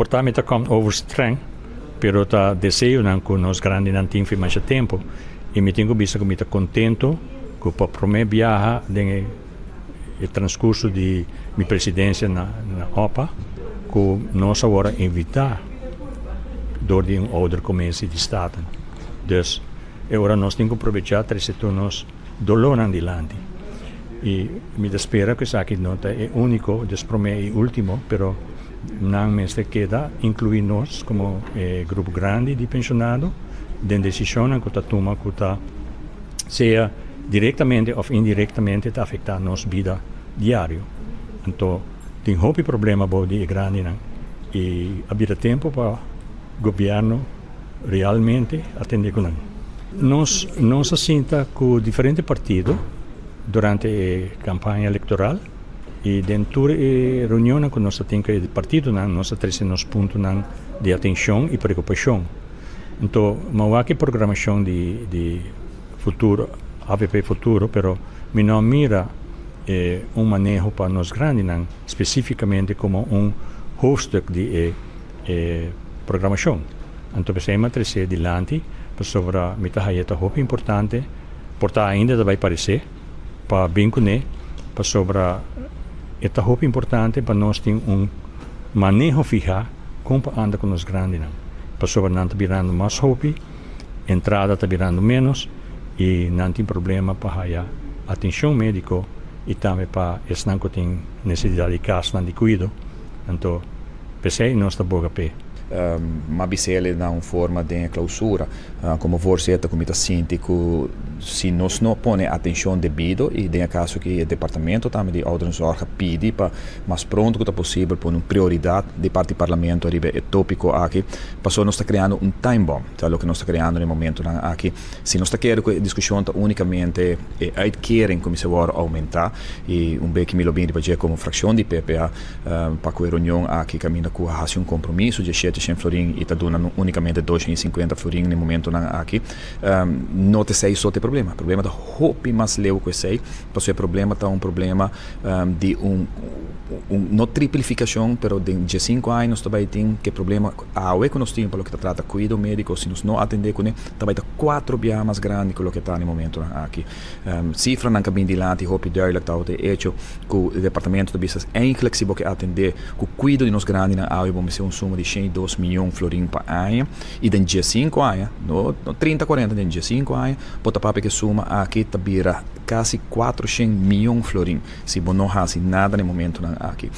Por ta mi ta come over streng, pero ta deseonan ku nos grandinan tin for masha tempu i mi tin ku bisa ku mi ta kontentu ku pa promé biaha den e transkurso di mi presidensia na OPPA ku nos a wòrdu invitá dor di un oudercommissie di Staten. Dus e ora nos tin ku probechá trese tur nos dolónan dilanti. I mi ta spera ku esaki no ta e úniko, dus promé i último, pero nan mester keda inkluí nos komo e grupo grandi di penshonado den desishonnan ku ta tuma ku ta sea direktamente òf indirektamente ta afektá nos bida diario. Anto tin hopi problema bou di e grandinan i a bira tempu pa gobièrnu realmente atendé ku nan. Nos nos a sinta ku diferente partido durante e kampaña elektoral i den tur e reunionnan ku nos a tin ku e partidonan nos a trese nos puntonan di atenshon i preokupashon. Anto mi a wak e programashon di di futuro avp Futuro pero mi no a mira e un maneho pa nos grandinan spesífikamente komo un hoofdstuk di e e programashon. Anto p'esei mi a trese dilanti pasobra mi ta haya ta hopi importante, por ta ainda ta bai paresé pa bin kuné pasobra e ta hopi importante pa nos tin un maneho fihá kon pa anda ku nos grandinan pasobra nan ta birando mas hopi, entrada ta birando ménos i nan tin problema pa haya atenshon médiko i tambe pa esnan ku tin nesesidat di kasnan di kuido. Anto p'esei nos ta boga p'e. M'a bis'el na un forma den e clausura, como voorzitter cu mi ta sinti cu si nos no pone atencion debido y den e caso aki e departamento tambe di ouderenzorg a pidi pa mas pronto cu ta posibel pone un prioridad di parti parlamento riba e topico aki, pasobra nos ta creando un time bomb, ta loke nos ta creando na e momentonan aki. Si nos ta kere cu e discusion ta unicamente e uitkering cu mester worde aumenta y un beki mi lo bin riba dje como fraccion di PPA pa cu e reunion aki caminda cu a haci un compromiso dje shete shen florin y ta duna unicamente 250 florin na e momentonan aki, no ta esey so ta e problema. E problema ta hopi mas leu cu esey, pasobra e problema ta un problema di un no triplificacion pero den dje cinco aña nos ta bay tin cu e problema awe cu nos tin pa loke ta trata cuido medico, si nos no atende cune, ta bay ta cuatro biaha mas grandi cu loke ta na e momentonan aki. Cifranan cu a bin dilanti hopi duidelijk ta e hecho cu e departamento ta bisa eigenlijk si bo ke atende cu cuido di nos grandinan awe bo mester un suma di 102 miyon florin pa aña y den 15 aña, no 30, 40, den 15 aña bo ta papia cu e suma aki ta bira casi 400 miyon florin si bo no haci nada na e momentonan aki.